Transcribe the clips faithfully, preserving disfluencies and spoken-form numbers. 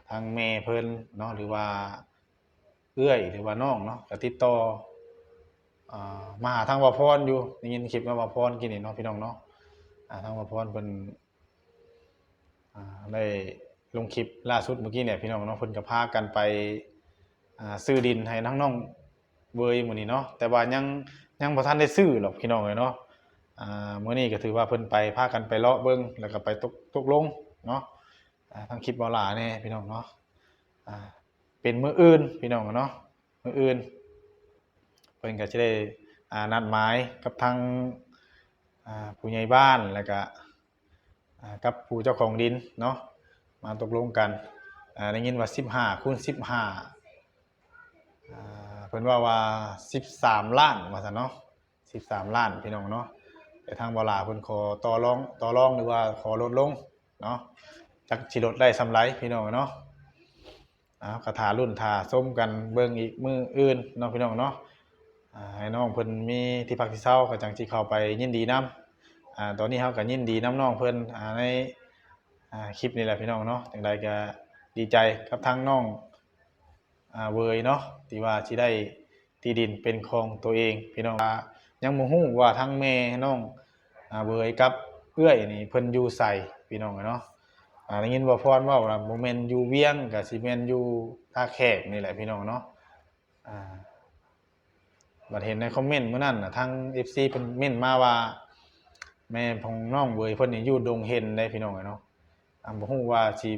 ทางแม่เพิ่นเนาะ หรือว่าเอื้อย หรือว่าน้องเนาะ ก็ติดต่อ อ่า มาหาทางบ่าวพรอยู่ ได้ยินคลิปมาบ่าวพรกินนี่เนาะพี่น้องเนาะ อ่า ทางบ่าวพรเพิ่น อ่า ได้ลงคลิปล่าสุดเมื่อกี้เนี่ยพี่น้องเนาะ เพิ่นก็พากันไป อ่า ซื้อดินให้ทั้งน้องเวยมื้อนี้เนาะ แต่ว่ายัง ยังบ่ทันได้ซื้อหรอกพี่น้องเอ้ยเนาะ อ่า มื้อนี้ก็ถือว่าเพิ่นไป พากันไปเลาะเบิ่ง แล้วก็ไปตก ตกลงเนาะ อ่า ทางคลิปบ่าวหลาแน่พี่น้องเนาะ อ่า เป็นมื้ออื่นพี่น้องเนาะ มื้ออื่น เพิ่นก็สิได้ อ่า นัดหมายกับทาง อ่า ผู้ใหญ่บ้าน แล้วก็ อ่า กับผู้เจ้าของดินเนาะ มาตกลงกัน อ่า ได้ยินว่าสิบห้าคูณสิบห้า อ่า เพิ่นว่าว่าสิบสามล้านว่าซั่นเนาะ สิบสามล้านพี่น้องเนาะ แต่ทางบ่าวหลาเพิ่นขอต่อรอง ต่อรอง หรือว่าขอลดลงเนาะ จักสิลดได้ส่ำใดพี่น้องเนาะ เอา ก็ถ่ารุ่นถ่าชมกันเบิ่งอีกมื้ออื่นเนาะพี่น้องเนาะ อ่า ให้น้องเพิ่นมีที่พักที่เซาก็จั่งสิเข้าไปยินดีนำ อ่า ตอนนี้เฮาก็ยินดีนำน้องเพิ่น อ่า ใน อ่า คลิปนี้แหละพี่น้องเนาะ จั่งใดก็ดีใจกับทางน้อง อ่า เวยเนาะ ที่ว่าสิได้ที่ดินเป็นของตัวเองพี่น้อง อ่า ยังบ่ฮู้ว่าทั้งแม่น้อง อ่า เวยกับเอื้อยนี่เพิ่นอยู่ไสพี่น้องเนาะ อ่า ได้ยินบ่าวพรเว้าว่าบ่แม่นอยู่เวียง ก็สิแม่นอยู่ท่าแขกนี่แหละพี่น้องเนาะ อ่า บัดเห็นในคอมเมนต์มื้อนั้นน่ะ ทาง เอฟซี เพิ่นเม้นมาว่า แม่ของน้องเวยเพิ่นนี่อยู่ดงเห็นเด้พี่น้องเนาะ อ่า บ่ฮู้ว่าสิ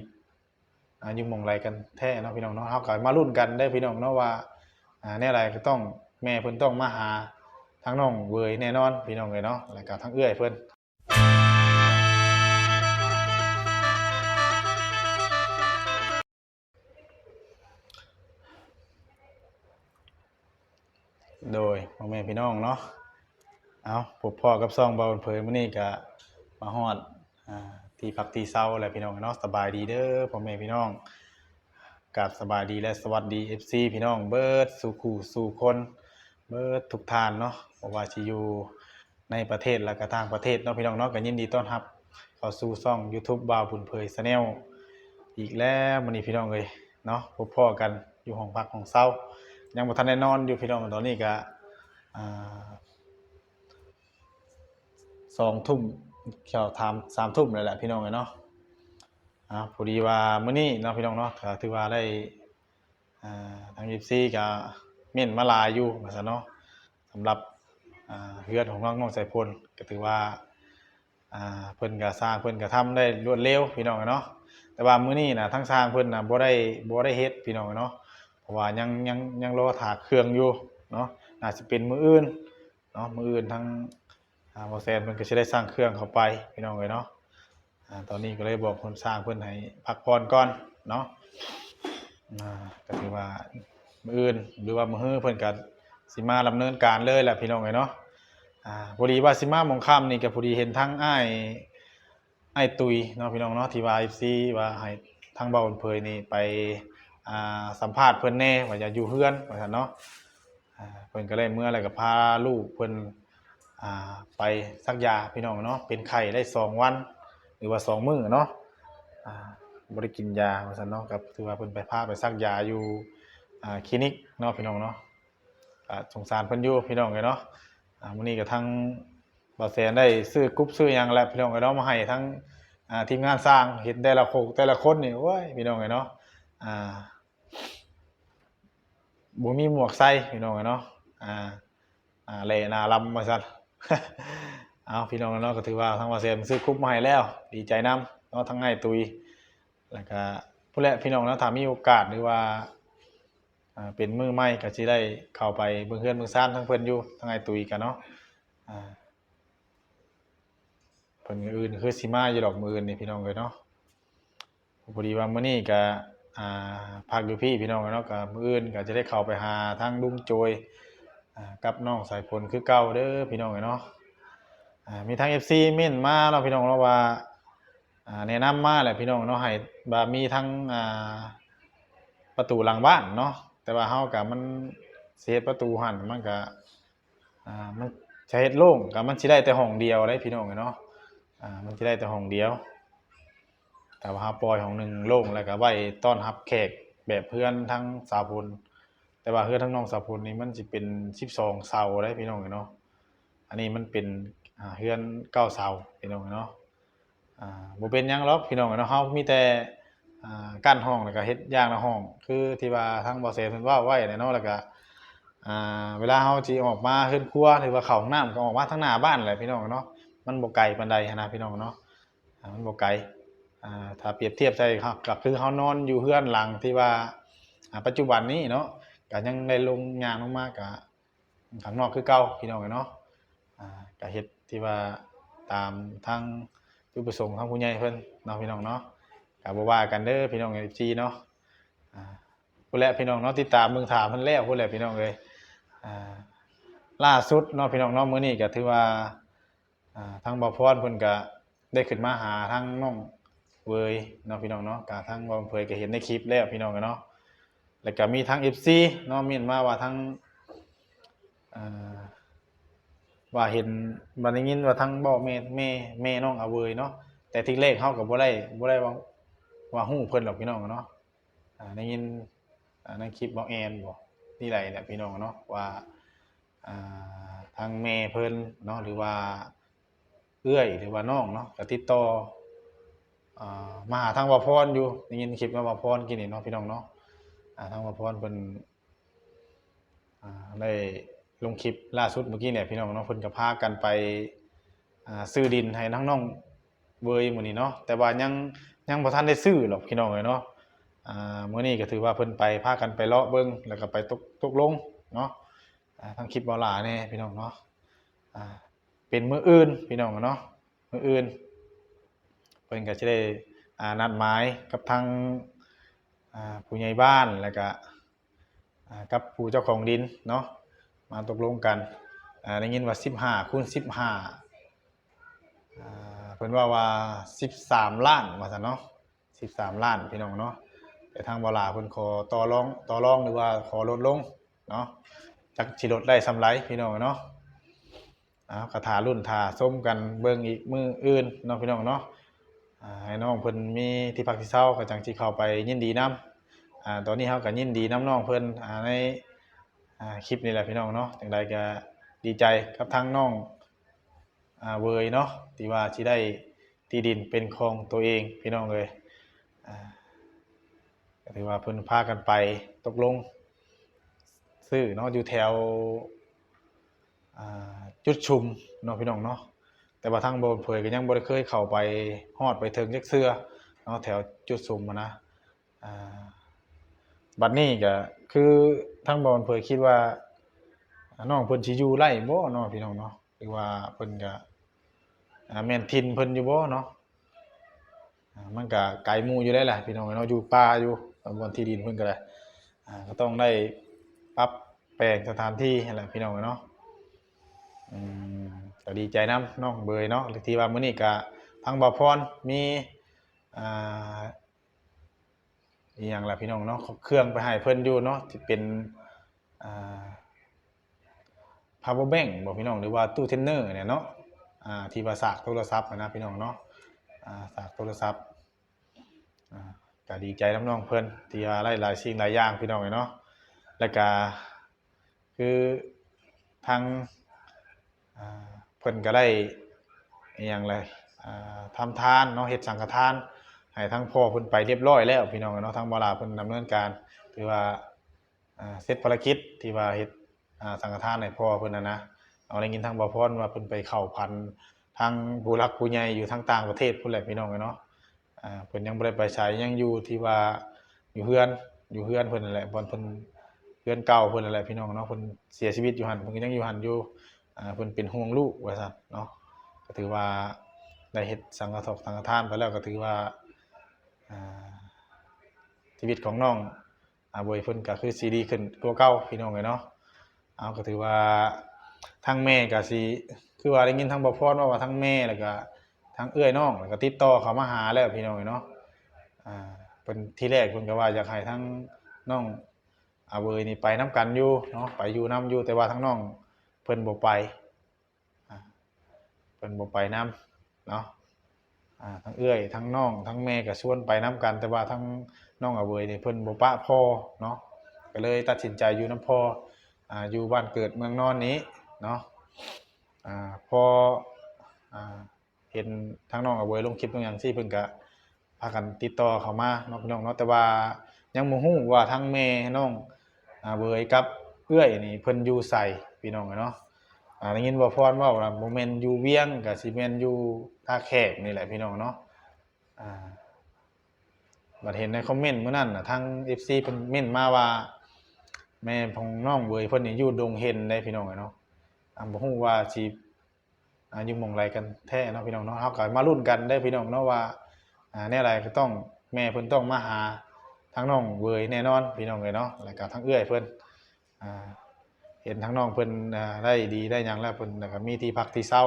อ่า อยู่หม่องใดกันแท้เนาะพี่น้องเนาะ เฮาก็มาลุ้นกันเด้อพี่น้องเนาะว่า อ่า แนวใดก็ต้อง แม่เพิ่นต้องมาหาทางน้องเวยแน่นอนพี่น้องเอ้ยเนาะ แล้วก็ทางเอื้อยเพิ่น โดยพ่อแม่พี่น้องเนาะ เอา พบพ้อกับช่องบ่าวเผยมื้อนี้ก็มาฮอด อ่า ที่พักที่เซาแล้วพี่น้องเนาะ สบายดีเด้อพ่อแม่พี่น้อง กราบสบายดีและสวัสดี เอฟซี พี่น้องเบิดสู่คู่สู่คน เบิดทุกท่านเนาะ บ่ว่าสิอยู่ในประเทศและก็ต่างประเทศเนาะพี่น้องเนาะ ก็ยินดีต้อนรับเข้าสู่ช่อง YouTube บ่าวบุญเผย Channel อีกแล้วมื้อนี้พี่น้องเอ้ยเนาะ พบพ้อกันอยู่ห้องพักห้องเซา ยังบ่ทันได้นอนอยู่พี่น้อง ตอนนี้ก็ อ่า สองทุ่ม เข้าสาม สามทุ่มแล้วแหละพี่น้องเอ้ยเนาะ อ่า พอดีว่ามื้อนี้เนาะพี่น้องเนาะ ก็ถือว่าได้ อ่า ทาง เอฟซี ก็เม้นมาหลายอยู่ว่าซั่นเนาะ สำหรับ อ่า เฮือนของน้อง น้องสายฝน ก็ถือว่า อ่า เพิ่นก็สร้าง เพิ่นก็ทำได้รวดเร็วพี่น้องเอ้ยเนาะ แต่ว่ามื้อนี้น่ะ ทางช่างเพิ่นน่ะบ่ได้ บ่ได้เฮ็ดพี่น้องเอ้ยเนาะ เพราะว่ายัง ยัง ยังรอถ่าเครื่องอยู่เนาะ น่าสิเป็นมื้ออื่นเนาะ มื้ออื่นทาง อ่า บ่าวแซนเพิ่นก็สิได้สั่งเครื่องเข้าไปพี่น้องเอ้ยเนาะ อ่า ตอนนี้ก็เลยบอกคนช่างเพิ่นให้พักผ่อนก่อนเนาะ อ่า ก็ถือว่ามื้ออื่นหรือว่ามื้อฮือเพิ่นก็สิมาดำเนินการเลยแหละพี่น้องเอ้ยเนาะ อ่า พอดีว่าสิมาหม่องค่ำนี่ก็พอดีเห็นทางอ้าย อ้ายตุยเนาะพี่น้องเนาะ ที่ว่า เอฟซี ว่าให้ทางบ่าวบุญเผยนี่ไป อ่า สัมภาษณ์เพิ่นแน่ว่าอยากอยู่เฮือนว่าซั่นเนาะ อ่า เพิ่นก็เลยเมือแล้วก็พาลูกเพิ่น อ่า ไปสักยาพี่น้องเนาะ เป็นไข้ได้สองวัน หรือว่าสองมื้อเนาะ อ่า บ่ได้กินยาว่าซั่นเนาะ ก็ถือว่าเพิ่นไปพาไปสักยาอยู่ อ่า คลินิกเนาะพี่น้องเนาะ ก็สงสารเพิ่นอยู่พี่น้องเอ้ยเนาะ อ่า มื้อนี้ก็ทางบ่าวแซนได้ซื้อกรุ๊ปซื้อหยังแล้วพี่น้องเอ้ยเนาะ มาให้ทั้ง อ่า ทีมงานช่าง เห็นแต่ละโคกแต่ละคนนี่ โอ้ย พี่น้องเอ้ยเนาะ อ่า บ่มีหมวกใส่พี่น้องเอ้ยเนาะ อ่า อ่า แล่หน้าลำว่าซั่น เอาพี่น้องเอ้ยเนาะ ก็ถือว่าทางบ่าวแซนซื้อกรุ๊ปมาให้แล้ว ดีใจนำเนาะ ทั้งอ้ายตุย แล้วก็พู้นแหละพี่น้องเนาะ ถ้ามีโอกาสหรือว่า อ่า เป็นมื้อใหม่ก็สิได้เข้าไปเบิ่งเฮือนเบิ่งซานทางเพิ่นอยู่ ทางอ้ายตุยก็เนาะ อ่า เพิ่นมื้ออื่นคือสิมาอยู่ดอกมื้ออื่นนี่พี่น้องเอ้ยเนาะ พอดีว่ามื้อนี้ก็ อ่า พักอยู่พี้พี่น้องเอ้ยเนาะ ก็มื้ออื่นก็จะได้เข้าไปหาทางลุงโจย อ่า กับน้องสายฝนคือเก่าเด้อพี่น้องเอ้ยเนาะ อ่า มีทาง เอฟซี เม้นมาเนาะพี่น้องเนาะว่า อ่า แนะนำมาแหละพี่น้องเนาะ ให้ว่ามีทั้ง อ่า ประตูหลังบ้านเนาะ แต่ว่าเฮาก็มันสิเฮ็ดประตูหั่น มันก็ อ่า มันจะเฮ็ดโล่งก็มันสิได้แต่ห้องเดียวเด้พี่น้องเอ้ยเนาะ อ่า มันสิได้แต่ห้องเดียว แต่ว่าเฮาปล่อยห้องหนึ่งโล่ง แล้วก็ไว้ต้อนรับแขกแบบเฮือนทั้งสาวพล แต่ว่าเฮือนทั้งน้องสาวพลนี่มันสิเป็นสิบสองเสาได้พี่น้องเนาะ อันนี้มันเป็น อ่า เฮือนเก้าเสาพี่น้องเนาะ อ่า บ่เป็นหยังหรอกพี่น้องเนาะ เฮามีแต่ อ่า กั้นห้องแล้วก็เฮ็ดอย่างละห้อง คือที่ว่าทางบ่าวแสนเพิ่นเว้าไว้เนี่ยเนาะ แล้วก็ อ่า เวลาเฮาสิออกมาเฮือนครัว หรือว่าเข้าห้องน้ำก็ออกมาทางหน้าบ้านแหละพี่น้องเนาะ มันบ่ไกลปานใดหั้นนะพี่น้องเนาะ อ่า มันบ่ไกล อ่า ถ้าเปรียบเทียบใส่ครับ ก็คือเฮานอนอยู่เฮือนหลังที่ว่า อ่า ปัจจุบันนี้เนาะ ก็ยังได้ลงย่างลงมาก็ข้างนอกคือเก่าพี่น้องเนาะ อ่า ก็เฮ็ดที่ว่าตามทางจุดประสงค์ทางผู้ใหญ่เพิ่นเนาะพี่น้องเนาะ ก็บ่ว่ากันเด้อพี่น้อง เอฟซี เนาะ อ่า พู้นแหละพี่น้องเนาะ ติดตามเบิ่งถามเพิ่นแล้วพู้นแหละพี่น้องเอ้ย อ่า ล่าสุดเนาะพี่น้องเนาะ มื้อนี้ก็ถือว่า อ่า ทางบ่าวพรเพิ่นก็ได้ขึ้นมาหาทางน้องเวยเนาะพี่น้องเนาะ ก็ทางบ่าวเผยก็เห็นในคลิปแล้วพี่น้องเนาะ แล้วก็มีทาง เอฟซี เนาะ เม้นมาว่าทาง อ่า ว่าเห็น ว่าได้ยินว่าทางบ่าวแม่ แม่ แม่น้องอาเวยเนาะ แต่ทีแรกเฮาก็บ่ได้ บ่ได้ว่า ว่าฮู้เพิ่นหรอกพี่น้องเนาะ อ่า ได้ยิน อ่า ในคลิปบ่าวแอนบ่ นี่แหละพี่น้องเนาะ ว่า อ่า ทางแม่เพิ่นเนาะ หรือว่าเอื้อย หรือว่าน้องเนาะ ก็ติดต่อ อ่า มาหาทางบ่าวพรอยู่ ได้ยินคลิปมาบ่าวพรกี้นี่เนาะพี่น้องเนาะ อ่า ทางบ่าวพรเพิ่น อ่า ได้ลงคลิปล่าสุดเมื่อกี้เนี่ยพี่น้องเนาะ เพิ่นก็พากันไป อ่า ซื้อดินให้ทางน้องเวยมื้อนี้เนาะ แต่ว่ายัง ยังบ่ทันได้ซื้อหรอกพี่น้องเอ้ยเนาะ อ่า มื้อนี้ก็ถือว่าเพิ่นไป พากันไปเลาะเบิ่ง แล้วก็ไปตก ตกลงเนาะ อ่า ทางคลิปบ่าวหลาแน่พี่น้องเนาะ อ่า เป็นมื้ออื่นพี่น้องเนาะ มื้ออื่น เพิ่นก็สิได้ อ่า นัดหมายกับทาง อ่า ผู้ใหญ่บ้าน แล้วก็ อ่า กับผู้เจ้าของดินเนาะ มาตกลงกัน อ่า ได้ยินว่าสิบห้าคูณสิบห้า อ่า เพิ่นว่าว่าสิบสามล้านว่าซั่นเนาะ สิบสามล้านพี่น้องเนาะ แต่ทางบ่าวหลาเพิ่นขอต่อรอง ต่อรองหรือว่าขอลดลงเนาะ จักสิลดได้ส่ำใดพี่น้องเนาะ อ้าว ก็ท่าลุ้นท่าชมกันเบิ่งอีกมื้ออื่นเนาะพี่น้องเนาะ อ่า ให้น้องเพิ่นมีที่พักที่เซาก็จั่งสิเข้าไปยินดีนำ อ่า ตอนนี้เฮาก็ยินดีนำน้องเพิ่น อ่า ใน อ่า คลิปนี้แหละพี่น้องเนาะ จั่งใดก็ดีใจกับทางน้อง อ่า เวยเนาะ ที่ว่าสิได้ที่ดินเป็นของตัวเองพี่น้องเอ้ย อ่า ก็ถือว่าเพิ่นพากันไปตกลงซื้อเนาะ อยู่แถว อ่า จุดชุมเนาะพี่น้องเนาะ แต่ว่าทางบ่าวเผยก็ยังบ่ได้เคยเข้าไปฮอดไปเถิงจักเทื่อเนาะ แถวจุดชุมหั้นนะ อ่า บัดนี้ก็คือทางบ่าวเผยคิดว่า น้องเพิ่นสิอยู่ไร่บ่เนาะพี่น้องเนาะ หรือว่าเพิ่นก็ อ่า แม่นถิ่นเพิ่นอยู่บ่เนาะ อ่า มันก็ไกลหมู่อยู่ได้ล่ะพี่น้องเนาะ อยู่ป่าอยู่ บ่อนที่ดินเพิ่นก็ได้ อ่า ก็ต้องได้ปรับแปลงสถานที่หั้นแหละพี่น้องเนาะ อืม ก็ดีใจนำน้องเบยเนาะ ที่ว่ามื้อนี้ก็ทางบ่าวพรมี อ่า อีหยังล่ะพี่น้องเนาะ เครื่องไปให้เพิ่นอยู่เนาะ ที่เป็น อ่า power bank บ่พี่น้อง หรือว่าตู้เทนเนอร์เนี่ยเนาะ อ่า ที่ว่าสากโทรศัพท์หั้นนะพี่น้องเนาะ อ่า สากโทรศัพท์ อ่า ก็ดีใจนำน้องเพิ่น ที่ว่าได้หลายสิ่งหลายอย่างพี่น้องเนาะ แล้วก็คือทาง อ่า เพิ่นก็ได้ อีหยังล่ะ อ่า ทำทานเนาะ เฮ็ดสังฆทานให้ทางพ่อเพิ่นไปเรียบร้อยแล้วพี่น้องเนาะ ทางบ่าวหลาเพิ่นดำเนินการ ถือว่า อ่า เสร็จภารกิจที่ว่าเฮ็ด อ่า สังฆทานให้พ่อเพิ่นน่ะนะ เอาได้ยินทางบ่าวพรว่าเพิ่นไปเข้าฝันทางผู้หลักผู้ใหญ่อยู่ทางต่างประเทศพู้นแหละพี่น้องเนาะ อ่า เพิ่นยังบ่ได้ไปไส ยังอยู่ที่ว่าอยู่เฮือน อยู่เฮือนเพิ่นนั่นแหละ บ่อนเพิ่น เฮือนเก่าเพิ่นนั่นแหละพี่น้องเนาะ เพิ่นเสียชีวิตอยู่หั่น เพิ่นก็ยังอยู่หั่นอยู่ อ่า เพิ่นเป็นห่วงลูกว่าซั่นเนาะ ก็ถือว่าได้เฮ็ดสังฆทอกสังฆทานไปแล้ว ก็ถือว่า อ่า ชีวิตของน้อง อ่า เวยเพิ่นก็คือสิดีขึ้นกว่าเก่าพี่น้องเอ้ยเนาะ เอา ก็ถือว่าทางแม่ก็สิ คือว่าได้ยินทางบ่าวพรว่า ว่าทางแม่ แล้วก็ทางเอื้อยน้อง แล้วก็ติดต่อเข้ามาหาแล้วพี่น้องเอ้ยเนาะ อ่า เพิ่นทีแรกเพิ่นก็ว่าอยากให้ทางน้องอาเวยนี่ไปนำกันอยู่เนาะ ไปอยู่นำอยู่ แต่ว่าทางน้องเพิ่นบ่ไป อ่า เพิ่นบ่ไปนำเนาะ อ่าทั้งเอื้อยทั้งน้องทั้งแม่ก็ชวนไปนำกัน แต่ว่าทั้งน้องอาเวยนี่เพิ่นบ่ปะพ่อเนาะ ก็เลยตัดสินใจอยู่นำพ่อ อ่าอยู่บ้านเกิดเมืองนอนนี้เนาะ อ่าพออ่าเห็นทั้งน้องอาเวยลงคลิปลงหยังซี่ เพิ่นก็พากันติดต่อเข้ามาเนาะพี่น้องเนาะ แต่ว่ายังบ่ฮู้ว่าทั้งแม่น้องอาเวยกับเอื้อยนี่เพิ่นอยู่ไสพี่น้องเนาะ อ่าได้ยินบ่าวพรเว้าว่าบ่แม่นอยู่เวียง ก็สิแม่นอยู่ท่าแขกนี่แหละพี่น้องเนาะ อ่าบัดเห็นในคอมเมนต์มื้อนั้นน่ะ ทาง เอฟซี เพิ่นเม้นมาว่า แม่ของน้องเวยเพิ่นนี่อยู่ดงเห็นได้พี่น้องเนาะ อ่าบ่ฮู้ว่าสิอ่าอยู่หม่องใดกันแท้เนาะพี่น้องเนาะ เฮาก็มาลุ้นกันได้พี่น้องเนาะว่า อ่าแนวใดก็ต้องแม่เพิ่นต้องมาหาทางน้องเวยแน่นอนพี่น้องเอ้ยเนาะ แล้วก็ทางเอื้อยเพิ่น อ่าเห็นทางน้องเพิ่นอ่าได้ดีได้หยังแล้ว เพิ่นแล้วก็มีที่พักที่เซา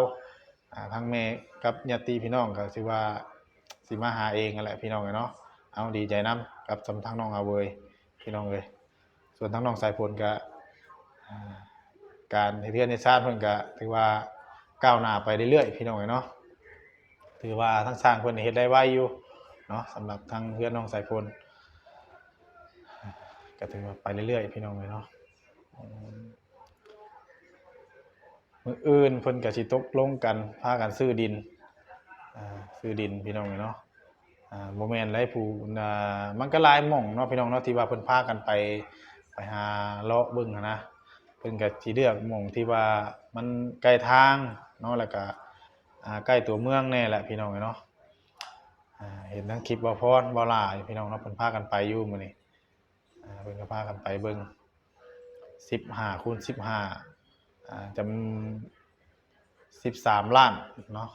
อ่าทางแม่กับญาติพี่น้องก็ถือว่าสิมาหาเองนั่นแหละพี่น้องเอ้ยเนาะ เอาดีใจนำกับทางน้องอาเวยพี่น้องเอ้ย ส่วนทางน้องสายฝนก็อ่าการเฮ็ดเรือนเฮ็ดซานเพิ่นก็ถือว่าก้าวหน้าไปเรื่อยๆพี่น้องเอ้ยเนาะ ถือว่าทางช่างเพิ่นเฮ็ดได้ไวอยู่เนาะ สำหรับทางเฮือนน้องสายฝน ก็ถือว่าไปเรื่อยๆพี่น้องเอ้ยเนาะ อืม มื้ออื่นเพิ่นก็สิตกลงกันพากันซื้อดิน อ่าซื้อดินพี่น้องเอ้ยเนาะ อ่าบ่แม่นหลายผู้ อ่ามันก็หลายหม่องเนาะพี่น้องเนาะ ที่ว่าเพิ่นพากันไป ไปหาเลาะเบิ่งหั้นนะ เพิ่นก็สิเลือกหม่องที่ว่ามันใกล้ทางเนาะ แล้วก็อ่าใกล้ตัวเมืองแน่แหละพี่น้องเอ้ยเนาะ อ่าเห็นทั้งคลิปบ่าวพรบ่าวหล่าอยู่พี่น้องเนาะ เพิ่นพากันไปอยู่มื้อนี้ อ่าเพิ่นก็พากันไปเบิ่ง สิบห้าคูณสิบห้า อ่าจำ สิบสามล้านเนาะ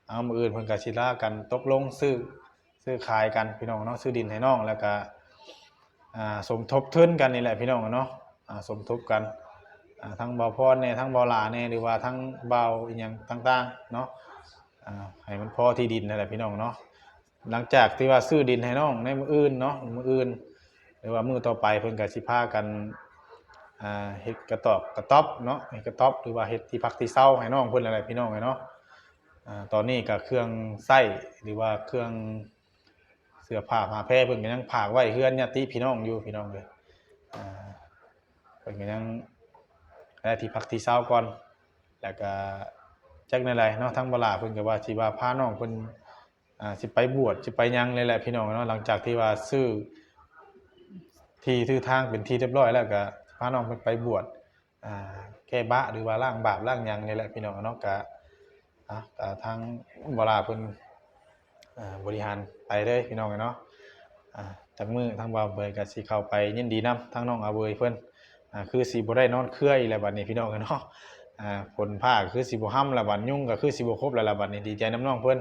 เอามื้ออื่นเพิ่นก็สิลากันตกลงซื้อ ซื้อขายกันพี่น้องเนาะ ซื้อดินให้น้อง แล้วก็อ่าสมทบทุนกันนี่แหละพี่น้องเนาะ อ่าสมทบกัน อ่าทั้งบ่าวพรแน่ ทั้งบ่าวหล่าแน่ หรือว่าทั้งบ่าวอีหยังต่างๆเนาะ อ่าให้มันพอที่ดินนั่นแหละพี่น้องเนาะ หลังจากที่ว่าซื้อดินให้น้องในมื้ออื่นเนาะ มื้ออื่น หรือว่ามื้อต่อไปเพิ่นก็สิพากันอ่าเฮ็ดกระต๊อบ กระต๊อบเนาะ เฮ็ดกระต๊อบ หรือว่าเฮ็ดที่พักที่เซาให้น้องเพิ่นนั่นแหละพี่น้องเอ้ยเนาะ อ่าตอนนี้ก็เครื่องใช้ หรือว่าเครื่องเสื้อผ้าผ้าแพรเพิ่นก็ยังฝากไว้เฮือนญาติพี่น้องอยู่พี่น้องเอ้ย อ่าเพิ่นก็ยังได้ที่พักที่เซาก่อน แล้วก็จักแนวใดเนาะ ทางบ่าวหล่าเพิ่นก็ว่าสิว่าพาน้องเพิ่น อ่าสิไปบวชสิไปหยังเลยแหละพี่น้องเนาะ หลังจากที่ว่าซื้อที่ซื้อทางเป็นที่เรียบร้อยแล้ว ก็พาน้องเพิ่นไปบวช อ่าแก้บาปหรือว่าล้างบาปล้างหยังนี่แหละพี่น้องเนาะ ก็อ่ะก็ทางบ่าวหล่าเพิ่นอ่าบริหารไปเลยพี่น้องเนาะ อ่าจักมื้อทางบ่าวเบยก็สิเข้าไปยินดีนำทางน้องอาเบยเพิ่น อ่าคือสิบ่ได้นอนเครืออีกแล้วบัดนี้พี่น้องเนาะ อ่าฝนฟ้าคือสิบ่ฮ่ำแล้วบัด ยุงก็คือสิบ่ครบแล้วล่ะบัดนี้ ดีใจนำน้องเพิ่น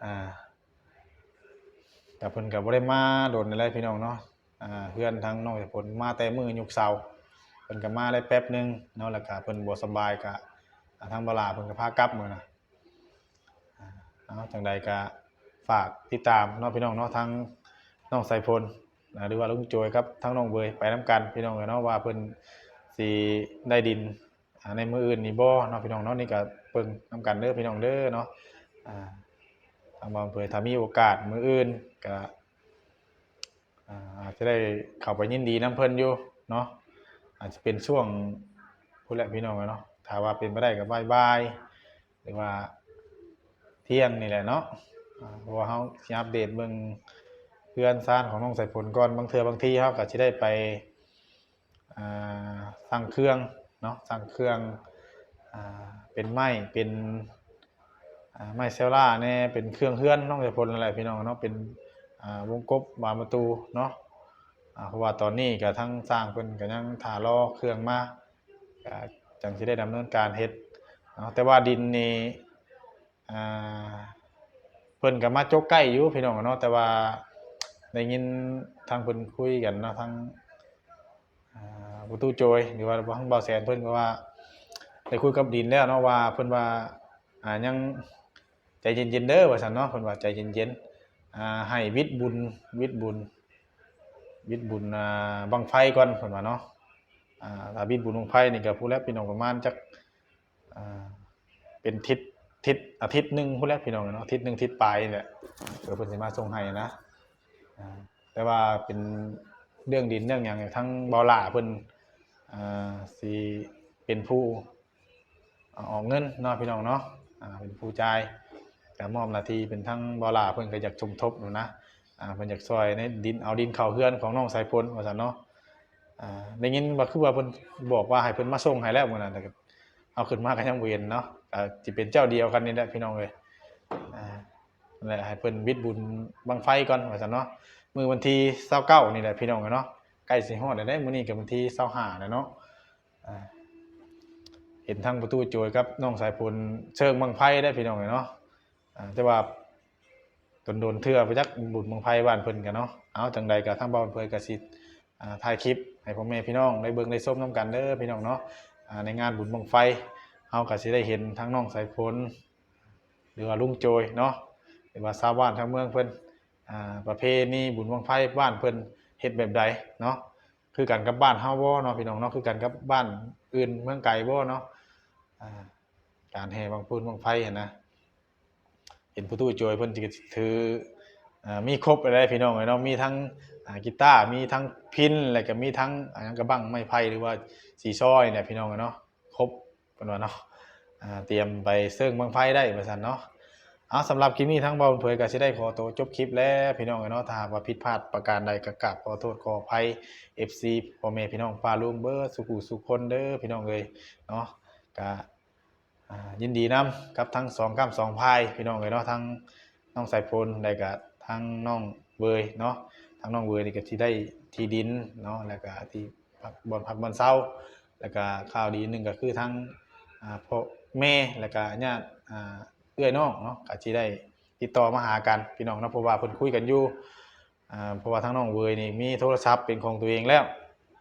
อ่าแต่เพิ่นก็บ่ได้มาโดนแล้วพี่น้องเนาะ อ่าเฮือนทางน้องสายฝนมาแต่มื้อยุกเสา เพิ่นก็มาได้แป๊บหนึ่งเนาะ แล้วก็เพิ่นบ่สำบาย ก็อ่าทางบ่าวหล่าเพิ่นก็พากลับมื้อน่ะ อ่าเอาจังใดก็ฝากติดตามเนาะพี่น้องเนาะ ทั้งน้องสายฝน อ่าหรือว่าลุงโจยกับทั้งน้องเบยไปนำกันพี่น้องเนาะ ว่าเพิ่นสิได้ดินอ่าในมื้ออื่นนี้บ่เนาะพี่น้องเนาะ นี่ก็เบิ่งนำกันเด้อพี่น้องเด้อเนาะ อ่าทางบ่าวเบยถ้ามีโอกาสมื้ออื่นก็ อ่าอาจจะได้เข้าไปยินดีนำเพิ่นอยู่เนาะ อาจจะเป็นช่วงพุ้นแหละพี่น้องเนาะ ถ้าว่าเป็นไปได้ก็บ่ายๆ หรือว่าเที่ยงนี่แหละเนาะ อ่าเพราะว่าเฮาสิอัปเดตเบิ่งเฮือนซานของน้องสายฝนก่อน บางเทื่อบางทีเฮาก็สิได้ไป อ่าสั่งเครื่องเนาะ สั่งเครื่อง อ่าเป็นไม้ เป็นอ่าไม้เซลล่าแน่ เป็นเครื่องเฮือนน้องสายฝนนั่นแหละพี่น้องเนาะ เป็นอ่าวงกบ บานประตูเนาะ อ่าเพราะว่าตอนนี้ก็ทางช่างเพิ่นก็ยังถ่ารอเครื่องมา ก็จังสิได้ดำเนินการเฮ็ดเนาะ แต่ว่าดินนี่ อ่าเพิ่นก็มาจกใกล้อยู่พี่น้องเนาะ แต่ว่าได้ยินทางเพิ่นคุยกันเนาะ ทางอ่าประตูโจย หรือว่าทางบ่าวแสนเพิ่นก็ว่า ได้คุยกับดินแล้วเนาะ ว่าเพิ่นว่าอ่ายังใจเย็นๆเด้อว่าซั่นเนาะ เพิ่นว่าใจเย็นๆ อ่าให้วิทย์บุญ วิทย์บุญ วิทย์บุญอ่าบั้งไฟก่อนเพิ่นว่าเนาะ อ่าถ้าวิทย์บุญบั้งไฟนี่ก็พู้นแหละพี่น้อง ประมาณจักอ่าเป็นทิศ ทิศอาทิตย์หนึ่งพุ้นแหละพี่น้องเนาะ อาทิตย์หนึ่งอาทิตย์ปลายนี่แหละ เออ เพิ่นสิมาส่งให้นะ อ่า แต่ว่าเป็นเรื่องดินเรื่องหยัง ทั้งบ่าวหล้าเพิ่น อ่า สิเป็นผู้ อ่า ออกเงินเนาะพี่น้องเนาะ อ่า เป็นผู้จ่าย ก็มอบหน้าที่เป็นทั้งบ่าวหล้าเพิ่นก็อยากสมทบอยู่นะ อ่า เพิ่นอยากซอยในดิน เอาดินเข้าเฮือนของน้องสายฝนว่าซั่นเนาะ อ่า ได้ยินว่าคือว่าเพิ่นบอกว่าให้เพิ่นมาส่งให้แล้วมื้อนั้น แต่ก็เอาขึ้นมาก็ยังบ่เห็นเนาะ อ่า สิเป็นเจ้าเดียวกันนี่แหละพี่น้องเอ้ย อ่า นั่นแหละ ให้เพิ่นหวิดบุญบั้งไฟก่อนว่าซั่นเนาะ มื้อวันที่ซาวเก้านี่แหละพี่น้องเอ้ยเนาะ ใกล้สิฮอดแล้วเด้ มื้อนี้ก็วันที่ซาวห้าแล้วเนาะ อ่า เห็นทั้งประตูโจยกับน้องสายฝนเชิงบั้งไฟได้พี่น้องเอ้ยเนาะ อ่า แต่ว่าโดนๆเทื่อไปจักบุญบั้งไฟบ้านเพิ่นกันเนาะ เอาจังใดก็ทางบ่าวเพิ่นก็สิ อ่า ถ่ายคลิปให้พ่อแม่พี่น้องได้เบิ่งได้ชมนำกันเด้อพี่น้องเนาะ อ่า ในงานบุญบั้งไฟ เฮาก็สิได้เห็นทั้งน้องสายฝน หรือว่าลุงโจยเนาะ หรือว่าชาวบ้านทางเมืองเพิ่น อ่า ประเพณีบุญบั้งไฟบ้านเพิ่นเฮ็ดแบบใดเนาะ คือกันกับบ้านเฮาบ่เนาะพี่น้องเนาะ คือกันกับบ้านอื่นเมืองไกลบ่เนาะ อ่า การแห่บั้งปูนบั้งไฟหั้นนะ เห็นประตูโจยเพิ่นสิถือ อ่า มีครบเลยพี่น้องเอ้ยเนาะ มีทั้ง อ่า กีตาร์ มีทั้งพิณ แล้วก็มีทั้ง อ่า หยังกะบั้งไม้ไผ่ หรือว่าสีซอนี่แหละพี่น้องเอ้ยเนาะ ครบเพิ่นว่าเนาะ อ่า เตรียมไปเชิงบั้งไฟได้ว่าซั่นเนาะ เอา สำหรับคลิปนี้ทางบ่าวเพิ่นก็สิได้ขอตัวจบคลิปแล้วพี่น้องเอ้ยเนาะ ถ้าหากว่าผิดพลาดประการใดก็กราบขอโทษขออภัย เอฟซี พ่อแม่พี่น้องป้าลุงเบิดสู่ผู้สู่คนเด้อพี่น้องเอ้ยเนาะ ก็ อ่า ยินดีนำกับทั้งสองก้ำสองพายพี่น้องเอ้ยเนาะ ทั้งน้องสายฝน แล้วก็ทั้งน้องเวยเนาะ ทั้งน้องเวยนี่ก็สิได้ที่ดินเนาะ แล้วก็ที่พัก บ่อนพักบ่อนเซา แล้วก็ข่าวดีหนึ่งก็คือทั้ง อ่า พ่อแม่ แล้วก็ญาติ อ่า เอื้อยน้องเนาะ ก็สิได้ติดต่อมาหากันพี่น้องเนาะ เพราะว่าเพิ่นคุยกันอยู่ อ่า เพราะว่าทั้งน้องเวยนี่มีโทรศัพท์เป็นของตัวเองแล้ว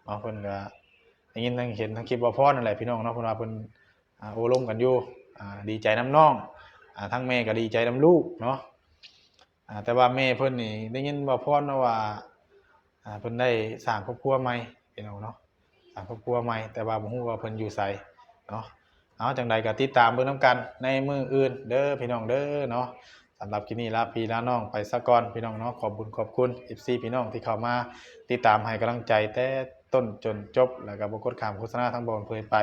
เนาะ เพิ่นก็ได้ยินทั้งเห็นทั้งคลิปบ่าวพรนั่นแหละพี่น้องเนาะ เพิ่นว่าเพิ่น อ่า โอ้ลมกันอยู่ อ่า ดีใจนำน้อง อ่า ทั้งแม่ก็ดีใจนำลูกเนาะ อ่า แต่ว่าแม่เพิ่นนี่ได้ยินบ่าวพรเนาะว่า อ่า เพิ่นได้สร้างครอบครัวใหม่พี่น้องเนาะ สร้างครอบครัวใหม่ แต่ว่าบ่ฮู้ว่าเพิ่นอยู่ไสเนาะ เอาจังใดก็ติดตามเบิ่งนำกันในมื้ออื่นเด้อพี่น้องเด้อเนาะ สำหรับคลิปนี้ลาพี่ลาน้องไปซะก่อนพี่น้องเนาะ ขอบบุญขอบคุณ เอฟซี พี่น้องที่เข้ามาติดตามให้กำลังใจแต่ต้นจนจบ แล้วก็บ่กดข้ามโฆษณาทางบ่าวเพิ่นไป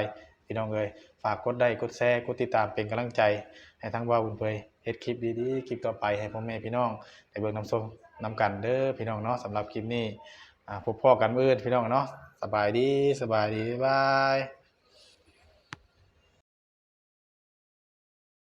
พี่น้องเอ้ย ฝากกดไลค์กดแชร์กดติดตามเป็นกำลังใจให้ทางบ่าวเพิ่นเฮ็ดคลิปดีๆ คลิปต่อไปให้พ่อแม่พี่น้องได้เบิ่งนำชมนำกันเด้อพี่น้องเนาะ สำหรับคลิปนี้ อ่า พบพ้อกันมื้ออื่นพี่น้องเนาะ สบายดี สบายดี บ๊ายบาย